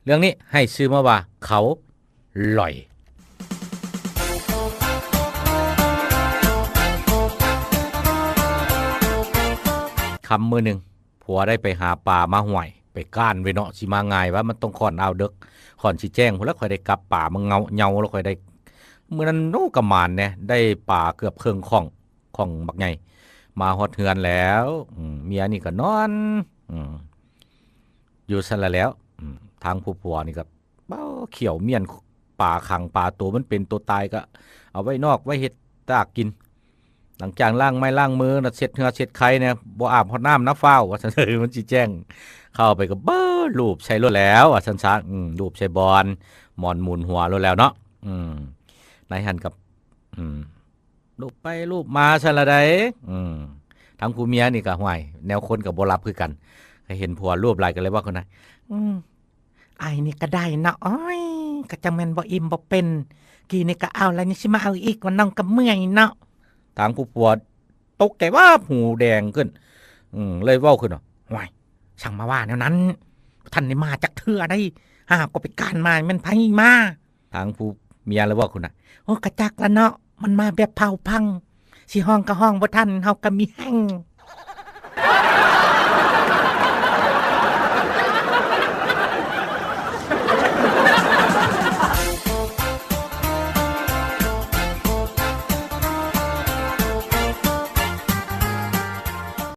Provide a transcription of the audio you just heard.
ເລື່ອງນີ້ໃຫ້ຊື່ມາວ່າ ເຂົາຫຼອຍ. ຄ່ຳມື້ໜຶ່ງ ຜົວໄດ້ໄປຫາປາມາຫ້ວຍ ໄປກ້ານໄວ້ເນາະ ຊິມາງ່າຍວະ ມັນຕ້ອງຂ້ອນອ່າວເດິກ ຂ້ອນຊິແຈ້ງພຸ້ນລະ ຂ້ອຍໄດ້ກັບປາມາເຫງົາ ເຫຍົາແລ້ວຂ້ອຍໄດ້ ມື້ນັ້ນ ໂອ້ ກະໝານແດ່ ໄດ້ປາເກືອບເຄິ່ງຂ້ອງ ຂ້ອງບັກໃຫຍ່ ມາຮອດເຮືອນແລ້ວ ອືມ ເມຍນີ້ກະນອນ ອືມ ຢູ່ຊັ້ນລະແລ້ວ ອືມ ທາງຜູ້ຜົວນີ້ກະ ເບົາ ຂ້ຽວມ້ຽນປາຂັງ ປາໂຕມັນເປັນໂຕຕາຍກະເອົາໄວ້ນອກ ໄວ້ເຮັດຕາກກິນ ຫຼັງຈາກລ້າງໄມ້ລ້າງມື ແລ້ວເຊັດເຫື່ອເຊັດໄຄແດ່ ບໍ່ອາບຮອດນ້ຳນະຟ້າວ ວ່າຊັ້ນ ມັນຊິແຈ້ງ ເຂົ້າໄປກະ ເບີ ລູບໃສ່ໂລດແລ້ວ ວ່າຊັ້ນຊະ ອືມ ລູບໃສ່ບ່ອນ ໝອນໝູນຫົວໂລດແລ້ວເນາະ ອືມ ໃນຫັ້ນກະ ອືມ ລູບໄປລູບມາຊັ້ນລະໃດ໋ ອືມ ທາງຜູ້ເມຍນີ້ກະ ຫ້ວຍ ແນວຄົນກະບໍ່ຫຼັບຄືກັນ ເຫັນຜົວລູບຫຼາຍກະເລີຍເວົ້າຂຶ້ນນະ ອືມ ອ້າຍນີ້ກະໄດ້ເນາະ ໂອ້ຍ ກະຈັ່ງແມ່ນບໍ່ອີ່ມບໍ່ເປັນ ກີ້ນີ້ກະເອົາແລ້ວ ຍັງຊິມາເອົາອີກ ວ່ານ້ອງກະເມື່ອຍເນາະ ທາງຜູ້ຜົວຕົກໃຈວາບ ຫູແດງຂຶ້ນ ອືມ ເລີຍເວົ້າຂຶ້ນວ່າ ຫ້ວຍ ຊ່າງມາວ່າແນວນັ້ນ ບໍ່ທັນໄດ້ມາຈັກເທື່ອໃດ໋ ຫາກໍໄປກ້ານມາ ແມ່ນໃຜມາ ທາງຜູ້ເມຍລະເວົ້າຂຶ້ນນະ ໂອ້ ກະຈັກລະເນາະ ມັນມາແບບເຜົາພັງ ຊິຮ້ອງກະຮ້ອງບໍ່ທັນ ເຮົາກະມີແຮງ